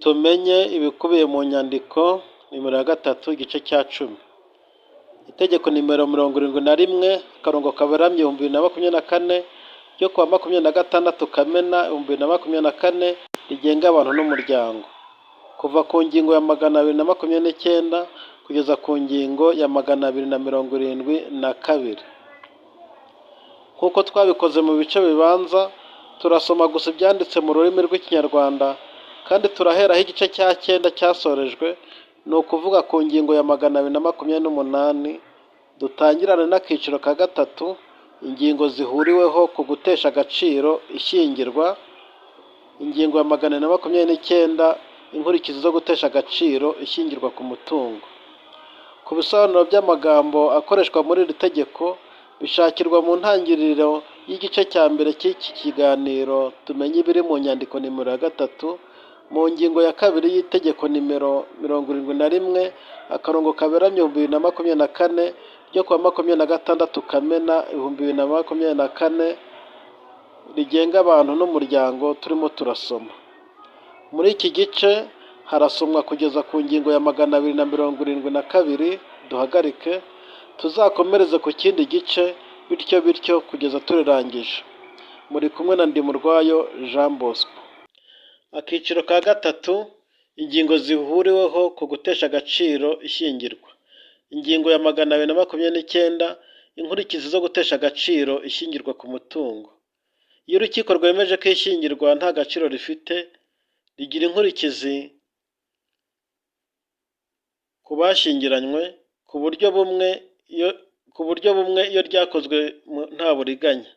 Tumenye ibikubiye mu nyandiko nimero ya 3, igice cya 10. Itegeko nimero 71 akarongo kaberamye 2024 ryo kuwa 26 Kamena 2024 rigenga abantu n'umuryango. Kuva ku ngingo ya 229 kugeza ku ngingo ya 272. Nk'uko twabikoze mu bice bibanza, turasoma gusa ibyanditse mu rurimi rw'Ikinyarwanda kandi turahera aho igice cya 9 cyasorejwe, ni ukuvuga ku ngingo ya 228, dutangirane n'akiciro ka 3, ingingo zihuriweho ku gutesha agaciro ishyingirwa, ingingo ya 429, inkurikizi zo gutesha agaciro ishyingirwa ku mutungo. Ku bisobanuro by'amagambo akoreshwa muri iri tegeko, bishakirwa mu ntangiriro y'igice cya mbere cy'iki kiganiro tumenye ibiri mu nyandiko nimero ya 3, mu ngingo ya 2 y'itegeko nimero 71 akarongo kaberamye 2024 ryo kuwa 26 Kamena 2024 rigenga abantu n'umuryango turimo turasoma. Muri iki gice harasomwa kugeza ku ngingo ya 272, duhagarike, tuzakomereze ku kindi gice, bityo bityo kugeza turirangije. Muri kumwe na Ndimurwayo Jean Bosco. Akiciro ka 3, ingingo zihuriweho ku gutesha agaciro ishyingirwa. Ingingo ya 229, inkurikizi zo gutesha agaciro ishyingirwa ku mutungo. Iyo urukiko rwemeje ko ishyingirwa nta gaciro rifite, rigira inkurikizi ku bashyingiranywe ku buryo bumwe iyo ryakozwe nta buriganya.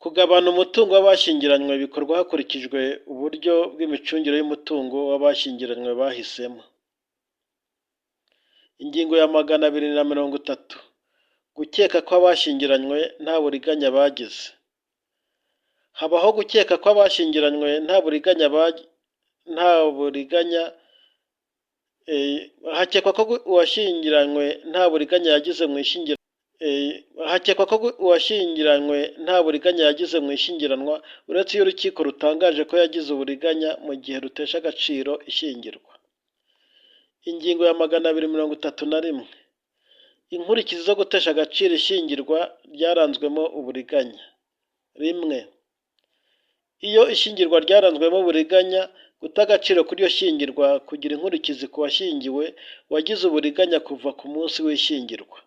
Kugabana umutungo w'abashyingiranywe bikorwa hakurikijwe uburyo bw'imicungire y'umutungo w'abashyingiranywe bahisemo. Ingingo ya 230, gukeka ko abashyingiranywe nta buriganya bagize. Habaho gukeka ko abashyingiranywe nta buriganya, hakekwa ko uwashyingiranywe nta buriganya yagize mu ishyingiranwa, hakekwa ko uwashyingiranywe nta buriganya yagize mu ishyingiranwa, uretse iyo urukiko rutangaje ko yagize uburiganya mu gihe rutesha agaciro ishyingirwa. Ingingo ya 231, inkurikizi zo gutesha agaciro ishyingirwa ryaranzwemo uburiganya. 1, iyo ishyingirwa ryaranzwemo uburiganya, guta agaciro kuri iryo shyingirwa kugira inkurikizi ku washyingiwe wagize uburiganya kuva ku munsi w'ishyingirwa.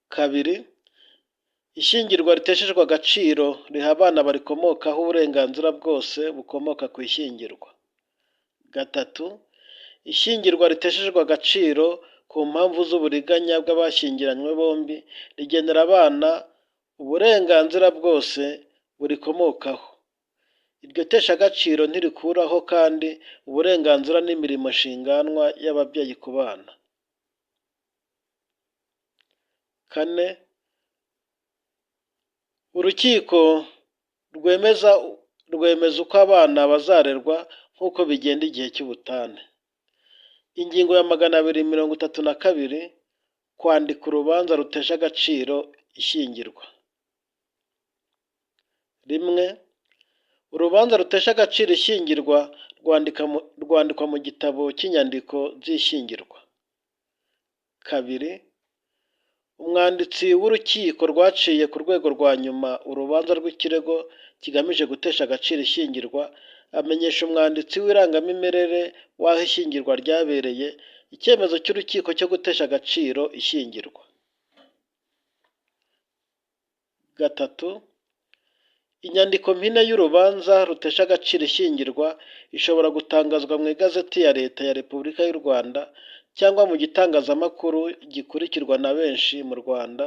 2, ishyingirwa riteshejwe agaciro riha abana barikomokaho uburenganzira bwose bukomoka ku ishyingirwa. 3, ishyingirwa riteshejwe agaciro ku mpamvu z'uburiganya bw'abashyingiranywe bombi rigenera abana uburenganzira bwose burikomokaho. Iryo teshagaciro ntirikuraho kandi uburenganzira n'imirimo nshinganwa y'ababyeyi ku bana. 4, urukiko rwemeza uko abana bazarerwa nk'uko bigenda igihe cy'ubutane. Ingingo ya 232, kwandika urubanza rutesha agaciro ishyingirwa. 1, urubanza rutesha agaciro ishyingirwa rwandikwa mu gitabo cy'inyandiko z'ishyingirwa. 2, umwanditsi w'urukiko rwaciye ku rwego rwa nyuma urubanza rw'ikirego kigamije gutesha agaciro ishyingirwa, amenyesha umwanditsi w'irangamimerere w'aho ishyingirwa ryabereye icyemezo cy'urukiko cyo gutesha agaciro ishyingirwa. 3, inyandiko mpine y'urubanza rutesha agaciro ishyingirwa ishobora gutangazwa mu igazeti ya Leta ya Repubulika y'u Rwanda cyangwa mu gitangazamakuru gikurikirwa na benshi mu Rwanda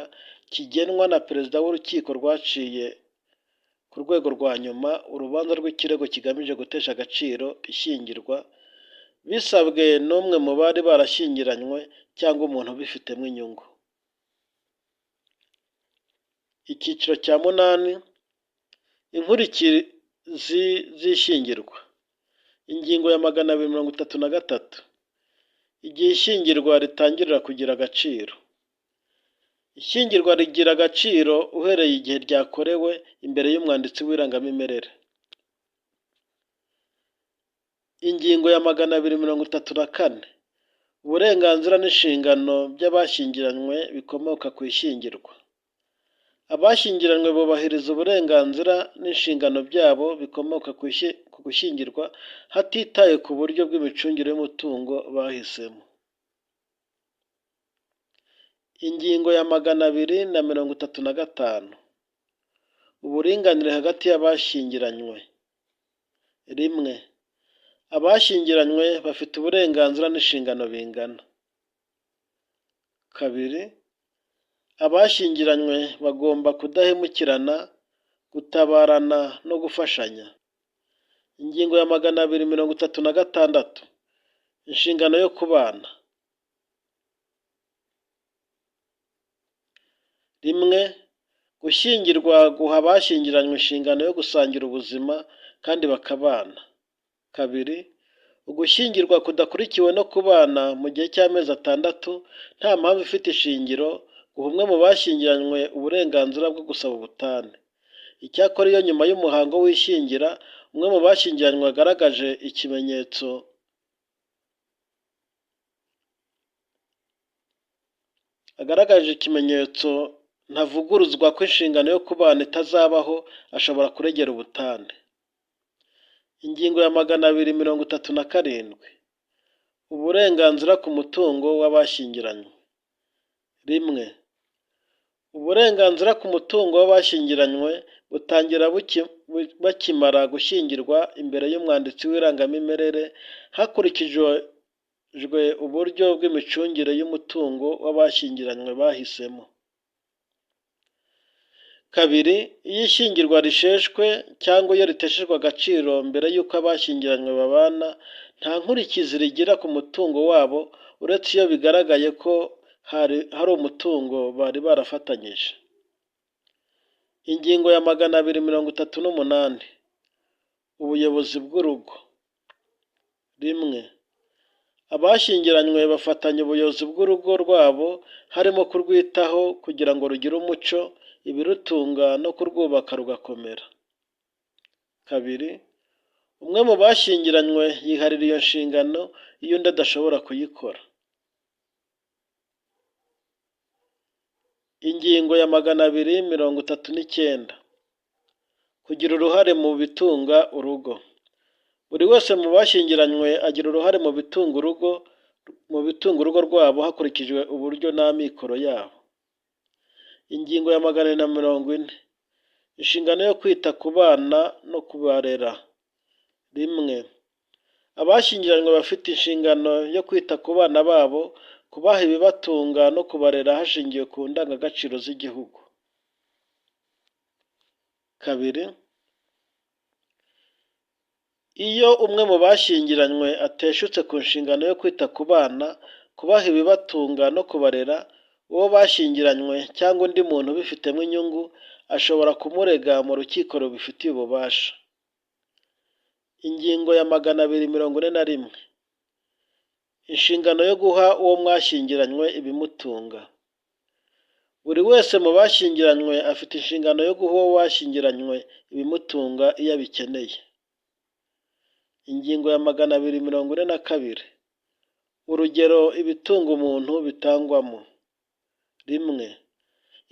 kigenwa na Perezida w'urukiko rwaciye ku rwego rwa nyuma urubanza rw'ikirego kigamije gutesha agaciro ishyingirwa, bisabwe n'umwe mu bari barashyingiranywe cyangwa umuntu ubifitemo inyungu. Icyiciro cya 8, inkurikizi z'ishyingirwa. Ingingo ya 233, igihe ishyingirwa ritangirira kugira agaciro. Ishyingirwa rigira agaciro uhereye igihe ryakorewe imbere y'umwanditsi w'irangamimerere. Ingingo ya 234: Uburenganzira n'inshingano by'abashyingiranywe bikomoka ku ishyingirwa. Abashyingiranywe bubahiriza uburenganzira n'inshingano byabo bikomoka ku gushyingirwa hatitawe ku buryo bw'imicungire y'umutungo bahisemo. Ingingo ya 235: Uburinganire hagati y'abashyingiranywe. 1. Abashyingiranywe bafite uburenganzira n'inshingano bingana. 2. Abashyingiranywe bagomba kudahemukirana, gutabarana no gufashanya. Ingingo ya 236: Inshingano yo kubana. 1. Gushyingirwa guha abashyingiranywe inshingano yo gusangira ubuzima kandi bakabana. 2. Ugushyingirwa kudakurikiwe no kubana mu gihe cy'amezi 6 nta mpamvu ifite ishingiro guha umwe mu bashyingiranywe uburenganzira bwo gusaba ubutane. Icyakora iyo nyuma y'umuhango w'ishyingira umwe mu bashyingiranywe agaragaje ikimenyetso ntavuguruzwa ko inshingano yo kubana itazabaho, ashobora kuregera ubutane. Ingingo ya 237: Uburenganzira ku mutungo w'abashyingiranywe. 1. Uburenganzira ku mutungo w'abashyingiranywe butangira bakimara gushyingirwa imbere y'umwanditsi w'irangamimerere hakurikijwe uburyo bw'imicungire y'umutungo w'abashyingiranywe bahisemo. 2. Iyo ishyingirwa risheshwe cyangwa iyo riteshejwe agaciro mbere y'uko abashyingiranywe babana, nta nkurikizi rigira ku mutungo wabo uretse iyo bigaragaye ko hari umutungo bari barafatanyije. Ingingo ya 238: Ubuyobozi bw'urugo. 1. Abashyingiranywe bafatanya ubuyobozi bw'urugo rwabo harimo kurwitaho kugira ngo rugire umuco, ibirutunga no kurwubaka rugakomera. 2. Umwe mu bashyingiranywe yiharira iyo nshingano iyo undi adashobora kuyikora. Ingingo ya 239: Kugira uruhare mu bitunga urugo. Buri wese mu bashyingiranywe agira uruhare mu bitunga urugo rwabo hakurikijwe uburyo n'amikoro yabo. Ingingo ya 440: Inshingano yo kwita ku bana no kubarera. 1. Abashyingiranywe bafite inshingano yo kwita ku bana babo, kubaha ibibatunga no kubarera hashingiwe ku ndangagaciro z'igihugu. 2. Iyo umwe mu bashyingiranywe ateshutse ku nshingano yo kwita ku bana, kubaha ibibatunga no kubarera, uwo bashyingiranywe cyangwa undi muntu ubifitemo inyungu ashobora kumurega mu rukiko rubifitiye ububasha. Ingingo ya 241: Inshingano yo guha uwo mwashyingiranywe ibimutunga. Buri wese mu bashyingiranywe afite inshingano yo guha uwo bashyingiranywe ibimutunga iyo abikeneye. Ingingo ya 242: Urugero ibitunga umuntu bitangwamo. 1.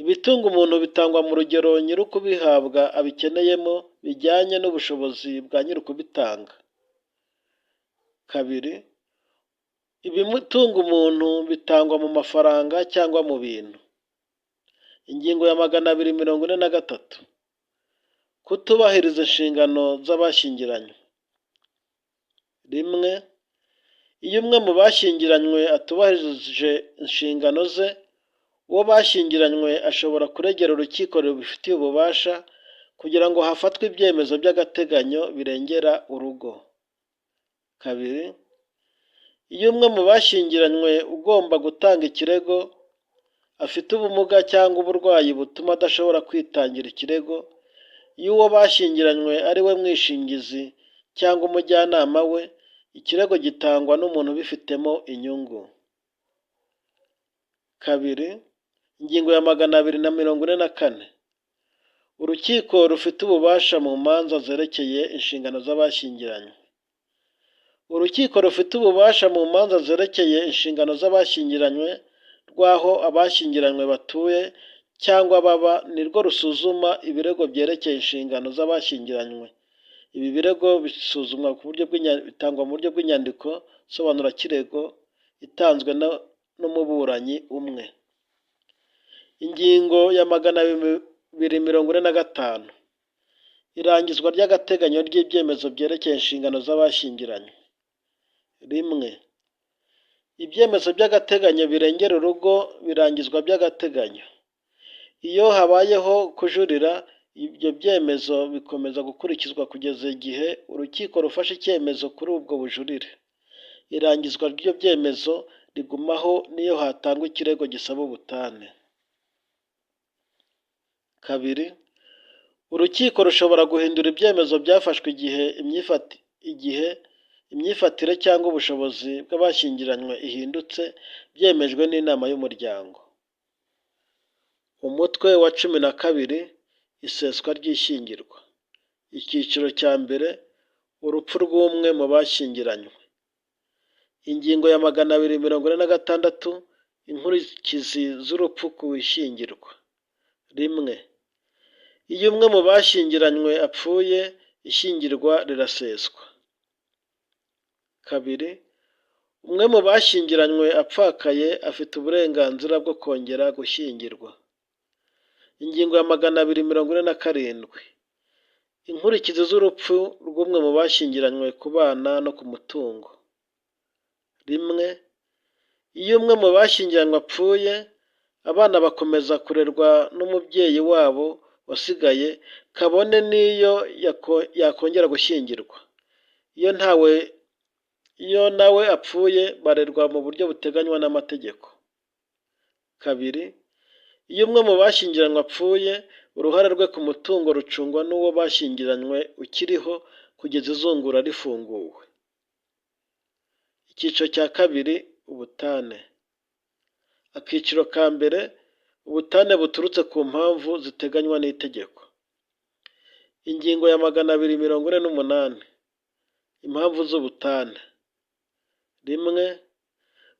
Ibitunga umuntu bitangwa mu rugero nyir'ukubihabwa abikeneyemo bijyanye n'ubushobozi bwa nyir'ukubitanga. 2. Ibitunga umuntu bitangwa mu mafaranga cyangwa mu bintu. Ingingo ya 243: Kutubahiriza inshingano z'abashyingiranywe. 1. Iyo umwe mu bashyingiranywe atubahirije inshingano ze, uwo bashyingiranywe ashobora kuregera urukiko rubifitiye ububasha kugira ngo hafatwe ibyemezo by'agateganyo birengera urugo. 2. Iyo umwe mu bashyingiranywe ugomba gutanga ikirego afite ubumuga cyangwa uburwayi butuma adashobora kwitangira ikirego, iyo uwo bashyingiranywe ari we mwishingizi cyangwa umujyanama we, ikirego gitangwa n'umuntu ubifitemo inyungu. 2. Ingingo ya 244: Urukiko rufite ububasha mu manza zerekeye inshingano z'abashyingiranywe. Urukiko rufite ububasha mu manza zerekeye inshingano z'abashyingiranywe rw'aho abashyingiranywe batuye cyangwa baba nirwo rusuzuma ibirego byerekeye inshingano z'abashyingiranywe. Ibi birego bisuzumwa ku buryo bitangwa mu buryo bw'inyandiko nsobanurakirego itanzwe n'umuburanyi umwe. Ingingo ya 245, irangizwa ry'agateganyo ry'ibyemezo byerekeye inshingano z'abashyingiranywe. Rimwe, ibyemezo by'agateganyo birengera urugo birangizwa by'agateganyo. Iyo habayeho kujurira, ibyo byemezo bikomeza gukurikizwa kugeza igihe urukiko rufashe icyemezo kuri ubwo bujurire. Irangizwa ry'ibyo byemezo rigumaho n'iyo hatangwa ikirego gisaba ubutane. Kabiri, urukiko rushobora guhindura ibyemezo byafashwe igihe imyifatire cyangwa ubushobozi bw'abashyingiranywe ihindutse byemejwe n'inama y'umuryango. Umutwe wa 12, iseswa ry'ishyingirwa. Icyiciro cya mbere, urupfu rw'umwe mu bashyingiranywe. Ingingo ya 246, inkurikizi z'urupfu ku ishyingirwa. Rimwe, iyo umwe mu bashyingiranywe apfuye, ishyingirwa riraseswa. Kabiri, umwe mu bashyingiranywe apfakaye afite uburenganzira bwo kongera gushyingirwa. Ingingo ya 247, inkurikizi z'urupfu rw'umwe mu bashyingiranywe ku bana no ku mutungo. Rimwe, iyo umwe mu bashyingiranywe apfuye, abana bakomeza kurerwa n'umubyeyi wabo wasigaye, kabone n'iyo yakongera gushyingirwa. Iyo nawe apfuye, barerwa mu buryo buteganywa n'amategeko. Kabiri, iyo umwe mu bashyingiranywe apfuye, uruhare rwe ku mutungo rucungwa n'uwo bashyingiranywe ukiriho kugeza izungura rifunguwe. Icyiciro cya kabiri, ubutane. Akiciro ka mbere, ubutane buturutse ku mpamvu ziteganywa n'itegeko. Ingingo ya 248, impamvu z'ubutane. Rimwe,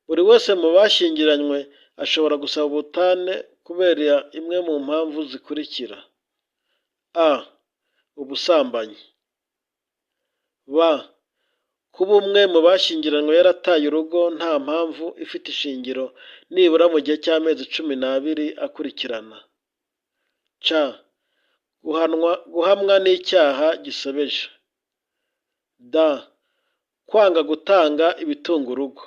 buri wese mu bashyingiranywe ashobora gusaba ubutane kubera imwe mu mpamvu zikurikira: A. Ubusambanyi. B. Kuba umwe mu bashyingiranywe yarataye urugo nta mpamvu ifite ishingiro nibura mu gihe cy'amezi 12 akurikirana. C. Guhamwa n'icyaha gisebeje. D. Kwanga gutanga ibitunga urugo.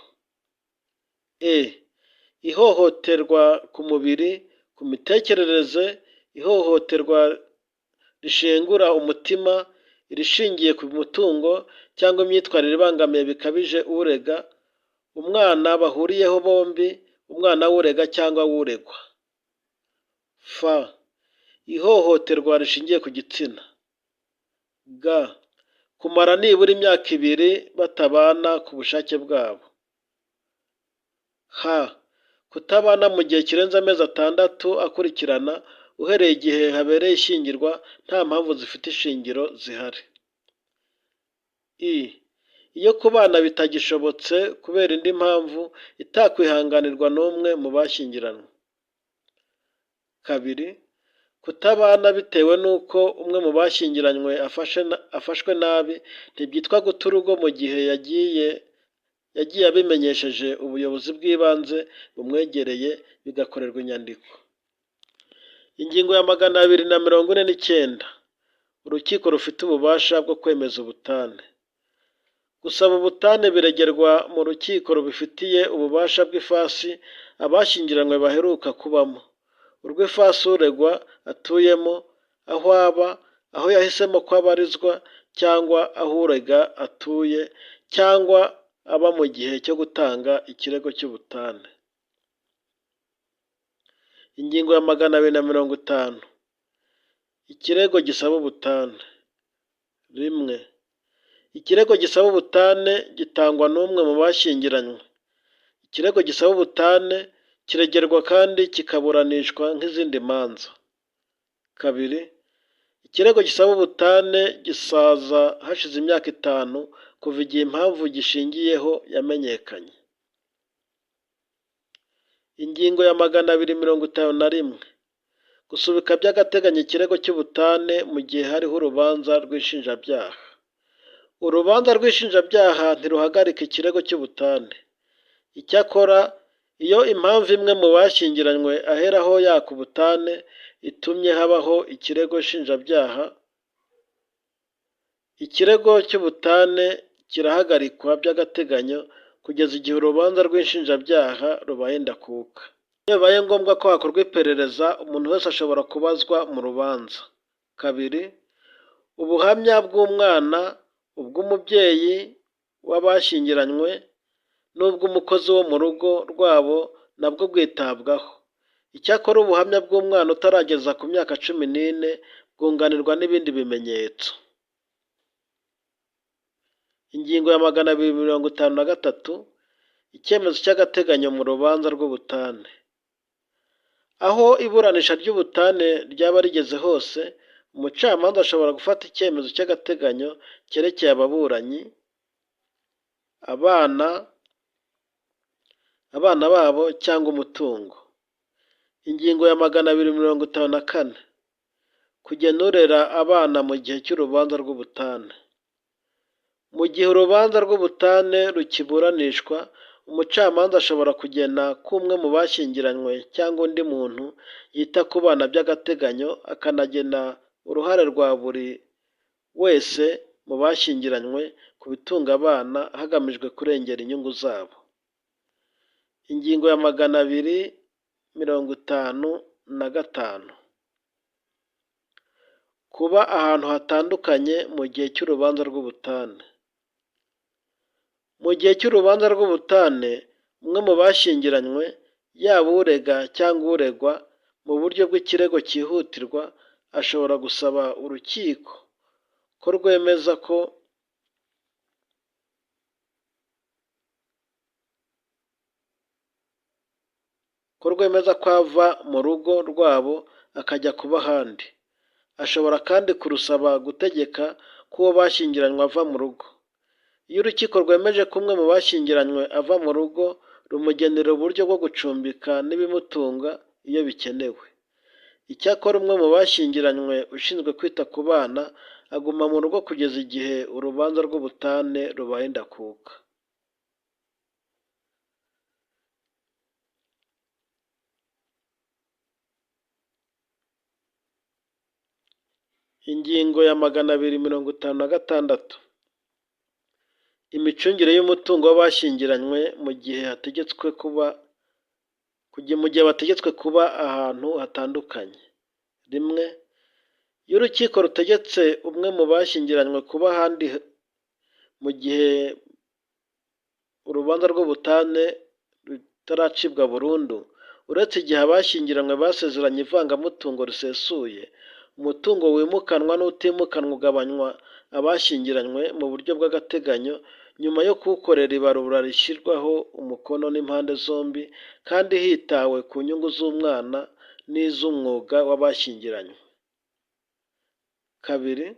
E. Ihohoterwa ku mubiri, ku mitekerereze, ihohoterwa rishengura umutima, irishingiye ku mutungo cyangwa imyitwarire ibangamiye bikabije urega, umwana bahuriyeho bombi, umwana w'urega cyangwa w'uregwa. F. Ihohoterwa rishingiye ku gitsina. G. Kumara nibura imyaka 2 batabana ku bushake bwabo. H. Kutabana mu gihe kirenze amezi 6 akurikirana uhereye igihe habereye ishyingirwa nta mpamvu zifite ishingiro zihari. I. Iyo kubana bitagishobotse kubera indi mpamvu itakwihanganirwa n'umwe mu bashyingiranywe. Kabiri, kutabana bitewe n'uko umwe mu bashyingiranywe afashwe nabi ntibyitwa guta urugo mu gihe yagiye abimenyesheje ubuyobozi bw'ibanze bumwegereye bigakorerwa inyandiko. Ingingo ya 249, urukiko rufite ububasha bwo kwemeza ubutane. Gusaba ubutane biregerwa mu rukiko rubifitiye ububasha bw'ifasi abashyingiranywe baheruka kubamo, urw'ifasi uregwa atuyemo, aho aba, aho yahisemo ko abarizwa cyangwa aho urega atuye cyangwa aba mu gihe cyo gutanga ikirego cy'ubutane. Ingingo ya 250, ikirego gisaba ubutane. Rimwe, ikirego gisaba ubutane gitangwa n'umwe mu bashyingiranywe. Ikirego gisaba ubutane kiregerwa kandi kikaburanishwa nk'izindi manza. Kabiri, Ikirego gisaba ubutane gisaza hashize imyaka 5 kuva igihe impamvu gishingiyeho yamenyekanye. Ingingo ya 251. Gusubika by'agateganyo ikirego cy'ubutane mu gihe hariho urubanza rw'inshinjabyaha. Urubanza rw'inshinjabyaha ntiruhagarika ikirego cy'ubutane. Icyakora, iyo impamvu imwe mu bashyingiranywe aheraho yaka ubutane itumye habaho ikirego nshinjabyaha, ikirego cy'ubutane kirahagarikwa by'agateganyo kugeza igihe urubanza rw'inshinjabyaha rubaye ndakuka. Iyo bibaye ngombwa ko hakorwa iperereza, umuntu wese ashobora kubazwa mu rubanza. 2. Ubuhamya bw'umwana, ubw'umubyeyi w'abashyingiranywe n'ubw'umukozi wo mu rugo rwabo nabwo bwitabwaho. Icyakora ubuhamya bw'umwana utarageza ku myaka 14 bwunganirwa n'ibindi bimenyetso. Ingingo ya 253. Icyemezo cy'agateganyo mu rubanza rw'ubutane. Aho iburanisha ry'ubutane ryaba rigeze hose, umucamanza ashobora gufata icyemezo cy'agateganyo cyerekeye ababuranyi, abana babo cyangwa umutungo. Ingingo ya 254. Kugena urera abana mu gihe cy'urubanza rw'ubutane. Mu gihe urubanza rw'ubutane rukiburanishwa, umucamanza ashobora kugena ko umwe mu bashyingiranywe cyangwa undi muntu yita ku bana by'agateganyo, akanagena uruhare rwa buri wese mu bashyingiranywe ku bitunga abana hagamijwe kurengera inyungu zabo. Ingingo ya 255. Kuba ahantu hatandukanye mu gihe cy'urubanza rw'ubutane. Mu gihe cy'urubanza rw'ubutane, umwe mu bashyingiranywe, yaba urega cyangwa uregwa, mu buryo bw'ikirego cyihutirwa, ashobora gusaba urukiko ko rwemeza ko ava mu rugo rwabo akajya kuba ahandi. Ashobora kandi kurusaba gutegeka ko uwo bashyingiranywe ava mu rugo. Iyo urukiko rwemeje ko umwe mu bashyingiranywe ava mu rugo, rumugenera uburyo bwo gucumbika n'ibimutunga iyo bikenewe. Icyakora umwe mu bashyingiranywe ushinzwe kwita ku bana aguma mu rugo kugeza igihe urubanza rw'ubutane rubaye ndakuka. Ingingo ya 256. Imicungire y'umutungo w'abashyingiranywe mu gihe hategetswe kuba mu gihe bategetswe kuba ahantu hatandukanye. 1. Iyo urukiko rutegetse umwe mu bashyingiranywe kuba ahandi mu gihe urubanza rw'ubutane rutaracibwa burundu, uretse igihe abashyingiranywe basezeranye ivangamutungo risesuye, umutungo wimukanwa n'utimukanwa ugabanywa abashyingiranywe mu buryo bw'agateganyo nyuma yo kuwukorera ibarura rishyirwaho umukono n'impande zombi kandi hitawe ku nyungu z'umwana n'iz'umwuga w'abashyingiranywe. 2.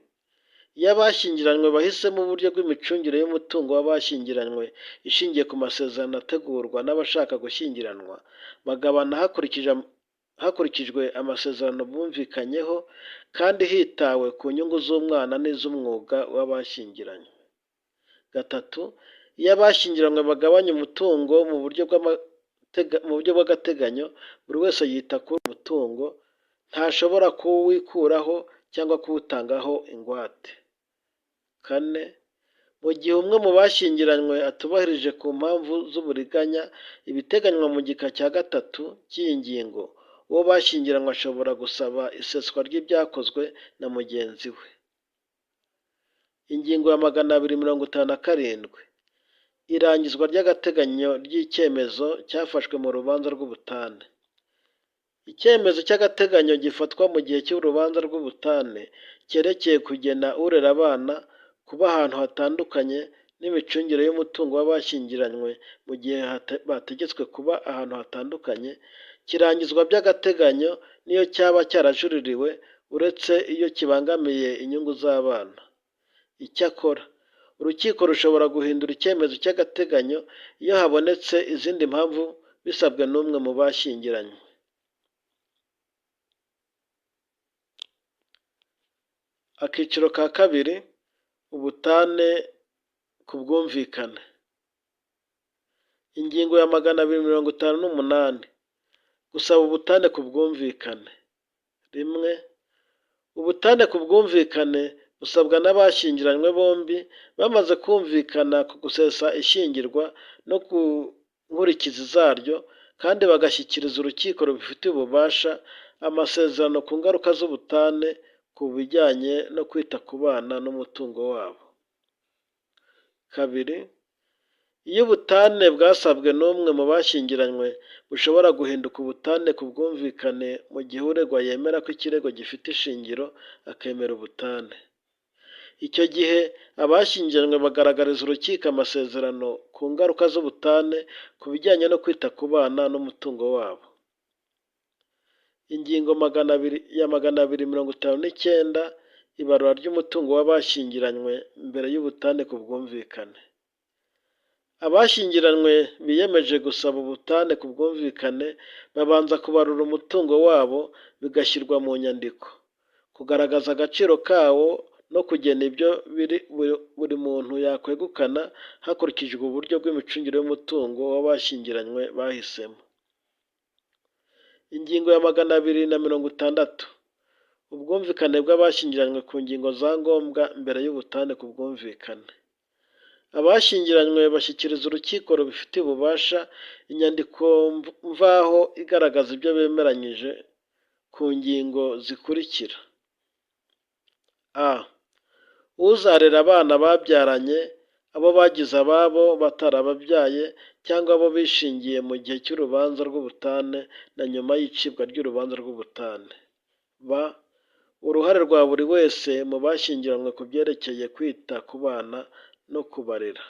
Iyo abashyingiranywe bahisemo uburyo bw'imicungire y'umutungo w'abashyingiranywe ishingiye ku masezerano ategurwa n'abashaka gushyingiranwa, bagabana hakurikijwe amasezerano bumvikanyeho kandi hitawe ku nyungu z'umwana n'iz'umwuga w'abashyingiranywe. 3. Iyo abashyingiranywe bagabanya umutungo mu buryo bw'agateganyo, buri wese yita kuri uwo mutungo, ntashobora kuwikuraho cyangwa kuwutangaho ingwate. 4. Mu gihe umwe mu bashyingiranywe atubahirije ku mpamvu z'uburiganya ibiteganywa mu gika cya 3 cy'iyi ngingo, uwo bashyingiranywe ashobora gusaba iseswa ry'ibyakozwe na mugenzi we. Ingingo ya 257. Irangizwa ry'agateganyo ry'icyemezo cyafashwe mu rubanza rw'ubutane. Icyemezo cy'agateganyo gifatwa mu gihe cy'urubanza rw'ubutane cyerekeye kugena urera abana, kuba ahantu hatandukanye n'imicungire y'umutungo w'abashyingiranywe mu gihe bategetswe kuba ahantu hatandukanye, kirangizwa by'agateganyo n'iyo cyaba cyarajuririwe, uretse iyo kibangamiye inyungu z'abana. Icyakora, urukiko rushobora guhindura icyemezo cy'agateganyo iyo habonetse izindi mpamvu bisabwe n'umwe mu bashyingiranywe. Akiciro ka kabiri, ubutane ku bwumvikane. Ingingo ya 258, gusaba ubutane ku bwumvikane. Rimwe, ubutane ku bwumvikane busabwa n'abashyingiranywe bombi bamaze kumvikana ku gusesa ishyingirwa no ku nkurikizi zaryo, kandi bagashyikiriza urukiko rubifitiye ububasha amasezerano ku ngaruka z'ubutane ku bijyanye no kwita ku bana n'umutungo wabo. Kabiri, iyo ubutane bwasabwe n'umwe mu bashyingiranywe bushobora guhinduka ubutane ku bwumvikane mu gihe uregwa yemera ko ikirego gifite ishingiro akemera ubutane. Icyo gihe abashyingiranywe bagaragariza urukiko amasezerano ku ngaruka z'ubutane ku bijyanye no kwita ku bana n'umutungo wabo. Ingingo ya 259, ibarura ry'umutungo w'abashyingiranywe mbere y'ubutane ku bwumvikane. Abashyingiranywe biyemeje gusaba ubutane ku bwumvikane babanza kubarura umutungo wabo bigashyirwa mu nyandiko, kugaragaza agaciro kawo no kugena ibyo buri muntu yakwegukana hakurikijwe uburyo bw'imicungire y'umutungo w'abashyingiranywe bahisemo. Ingingo ya 260, ubwumvikane bw'abashyingiranywe ku ngingo za ngombwa mbere y'ubutane ku bwumvikane. Abashyingiranywe bashyikiriza urukiko rubifitiye ububasha inyandiko mvaho igaragaza ibyo bemeranyije ku ngingo zikurikira: A. Uzarera abana babyaranye, abo bagize ababo batarababyaye cyangwa abo bishingiye mu gihe cy'urubanza rw'ubutane na nyuma y'icibwa ry'urubanza rw'ubutane. B. Uruhare rwa buri wese mu bashyingiranywe ku byerekeye kwita ku bana no kubarera.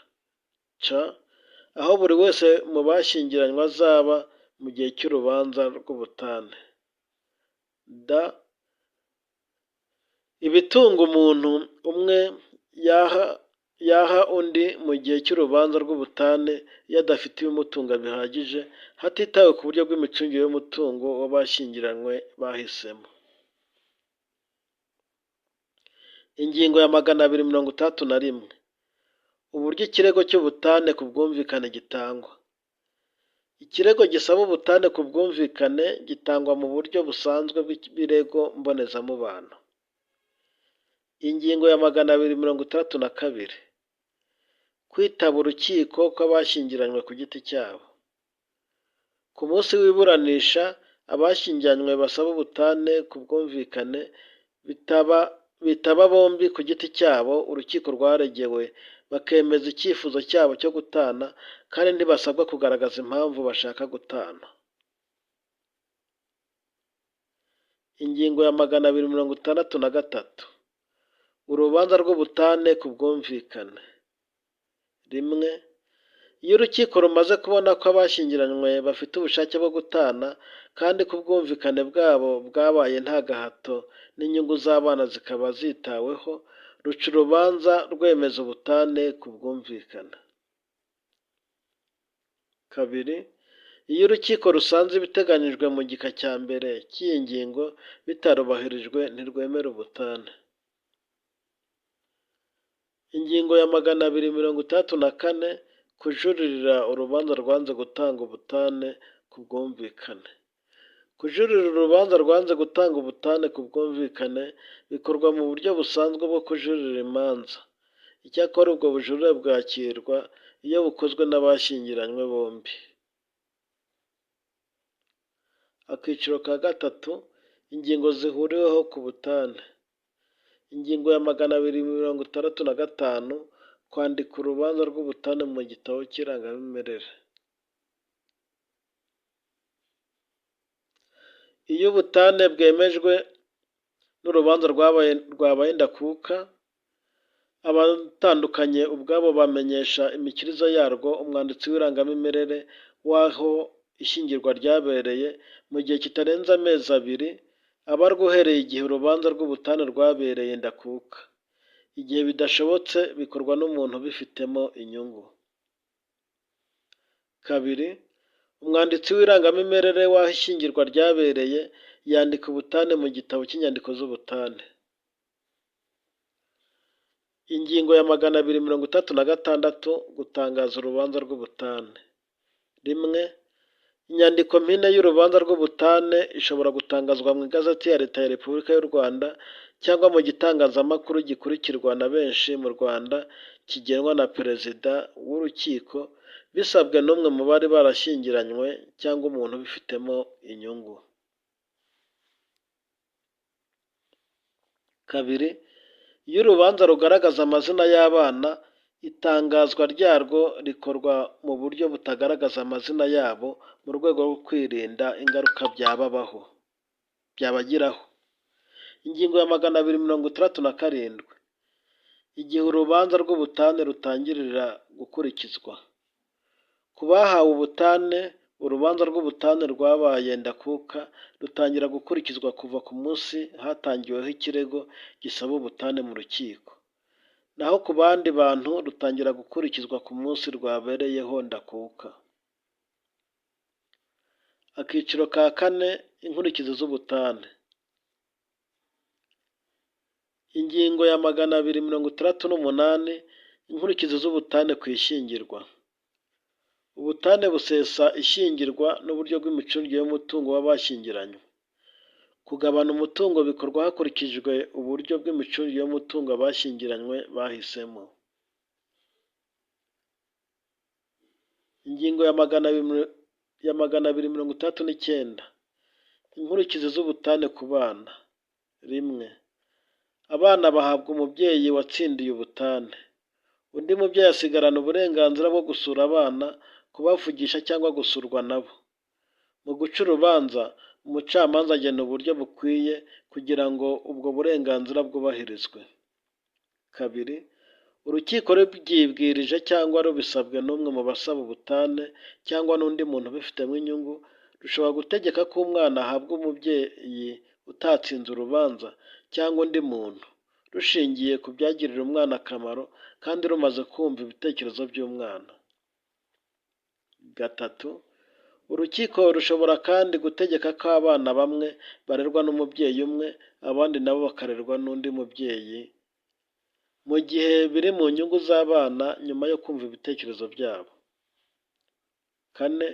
C. Aho buri wese mu bashyingiranywe azaba mu gihe cy'urubanza rw'ubutane. D. Ibitunga umuntu umwe yaha undi mu gihe cy'urubanza rw'ubutane iyo adafite ibimutunga bihagije, hatitawe ku buryo bw'imicungire y'umutungo w'abashyingiranywe bahisemo. Ingingo ya 261, uburyo ikirego cy'ubutane ku bwumvikane gitangwa. Ikirego gisaba ubutane ku bwumvikane gitangwa mu buryo busanzwe bw'ibirego mbonezamubano. Ingingo ya 262, kwitaba urukiko kw'abashyingiranywe ku giti cyabo. Ku munsi w'iburanisha, abashyingiranywe basaba ubutane ku bwumvikane bitaba bombi ku giti cyabo urukiko rwaregewe bakemeza icyifuzo cyabo cyo gutana, kandi ntibasabwa kugaragaza impamvu bashaka gutana. Ingingo ya 263, urubanza rw'ubutane ku bwumvikane. Rimwe, iyo urukiko rumaze kubona ko abashyingiranywe bafite ubushake bwo gutana kandi ko ubwumvikane bwabo bwabaye nta gahato n'inyungu z'abana zikaba zitaweho, ruca urubanza rwemeza ubutane ku bwumvikane. Kabiri, iyo urukiko rusanze ibiteganyijwe mu gika cya mbere cy'iyi ngingo bitarubahirijwe ntirwemera ubutane. Ingingo ya 264, kujuririra urubanza rwanze gutanga ubutane ku bwumvikane. Kujuririra urubanza rwanze gutanga ubutane ku bwumvikane bikorwa mu buryo busanzwe bwo kujuririra imanza. Icyakora ubwo bujurire bwakirwa iyo bukozwe n'abashyingiranywe bombi. Akiciro ka gatatu, ingingo zihuriweho ku butane. Ingingo ya 265, kwandika urubanza rw'ubutane mu gitabo cy'irangamimerere. Iyo ubutane bwemejwe n'urubanza rwabaye ndakuka, abatandukanye ubwabo bamenyesha imikirize yarwo umwanditsi w'irangamimerere w'aho ishyingirwa ryabereye mu gihe kitarenze amezi 2, Abarwa uhereye igihe urubanza rw'ubutane rwabereye ndakuka. Igihe bidashobotse bikorwa n'umuntu ubifitemo inyungu. Kabiri, umwanditsi w'irangamimerere w'aho ishyingirwa ryabereye yandika ubutane mu gitabo cy'inyandiko z'ubutane. Ingingo ya 266: Gutangaza urubanza rw'ubutane. Rimwe, inyandiko mpine y'urubanza rw'ubutane ishobora gutangazwa mu igazeti ya Leta ya Repubulika y'u Rwanda cyangwa mu gitangazamakuru gikurikirwa na benshi mu Rwanda kigenwa na Perezida w'urukiko bisabwe n'umwe mu bari barashyingiranywe cyangwa umuntu ubifitemo inyungu. Kabiri, iyo urubanza rugaragaza amazina y'abana, itangazwa ryarwo rikorwa mu buryo butagaragaza amazina yabo mu rwego rwo kwirinda ingaruka byababaho byabagiraho. Ingingo ya 267: Igihe urubanza rw'ubutane rutangirira gukurikizwa. Ku bahawe ubutane, urubanza rw'ubutane rwabaye ndakuka rutangira gukurikizwa kuva ku munsi hatangiweho ikirego gisaba ubutane mu rukiko. Naho ku bandi bantu rutangira gukurikizwa ku munsi rwabereyeho ndakuka. Akiciro ka kane: Inkurikizi z'ubutane. Ingingo ya 268: Inkurikizi z'ubutane ku ishyingirwa. Ubutane busesa ishyingirwa n'uburyo bw'imicungire y'umutungo w'abashyingiranywe. Kugabana umutungo bikorwa hakurikijwe uburyo bw'imicungire y'umutungo abashyingiranywe bahisemo. Ingingo ya 269: Inkurikizi z'ubutane ku bana. Rimwe, abana bahabwa umubyeyi watsindiye ubutane. Undi mubyeyi asigarana uburenganzira bwo gusura abana, kubavugisha cyangwa gusurwa nabo. Mu guca urubanza, umucamanza agena uburyo bukwiye kugira ngo ubwo burenganzira bwubahirizwe. Kabiri, urukiko rubyibwirije cyangwa rubisabwe n'umwe mu basaba ubutane cyangwa n'undi muntu ubifitemo inyungu, rushobora gutegeka ko umwana ahabwa umubyeyi utatsinze urubanza cyangwa undi muntu, rushingiye ku byagirira umwana akamaro kandi rumaze kumva ibitekerezo by'umwana. Gatatu, urukiko rushobora kandi gutegeka ko abana bamwe barerwa n'umubyeyi umwe, abandi nabo bakarerwa n'undi mubyeyi, mu gihe biri mu nyungu z'abana nyuma yo kumva ibitekerezo byabo. Kane,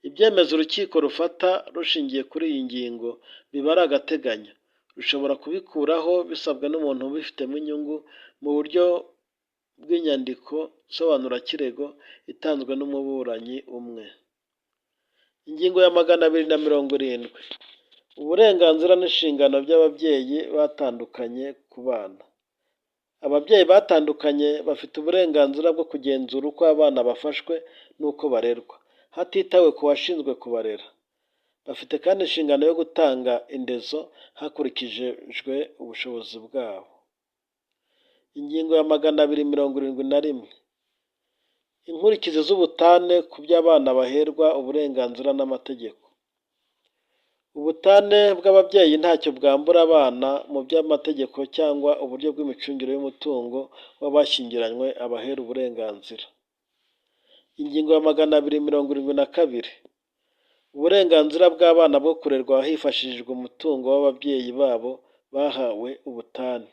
ibyemezo urukiko rufata rushingiye kuri iyi ngingo biba ari agateganyo, rushobora kubikuraho bisabwe n'umuntu ubifitemo inyungu mu buryo bw'inyandiko nsobanurakirego itanzwe n'umuburanyi umwe. Ingingo ya 270: Uburenganzira n'inshingano by'ababyeyi batandukanye ku bana. Ababyeyi batandukanye bafite uburenganzira bwo kugenzura uko abana bafashwe n'uko barerwa, hatitawe ku washinzwe kubarera. Bafite kandi inshingano yo gutanga indezo hakurikijwe ubushobozi bwabo. Ingingo ya 271: Inkurikizi z'ubutane ku by'abana baherwa uburenganzira n'amategeko. Ubutane bw'ababyeyi ntacyo bwambura abana mu by'amategeko cyangwa uburyo bw'imicungire y'umutungo w'abashyingiranywe abahera uburenganzira. Ingingo ya 272: Uburenganzira bw'abana bwo kurerwa hifashishijwe umutungo w'ababyeyi babo bahawe ubutane.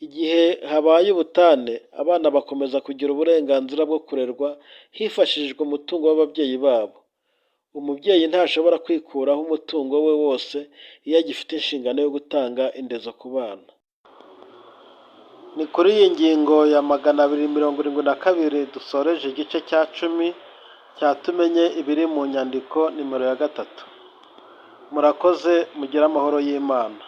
Igihe habaye ubutane, abana bakomeza kugira uburenganzira bwo kurerwa hifashishijwe umutungo w'ababyeyi babo. Umubyeyi ntashobora kwikuraho umutungo we wose iyo agifite inshingano yo gutanga indezo ku bana. Ni kuri iyi ngingo ya 272 dusoreje igice cya 10 cya Tumenye ibiri mu nyandiko nimero ya 3. Murakoze, mugire amahoro y'Imana.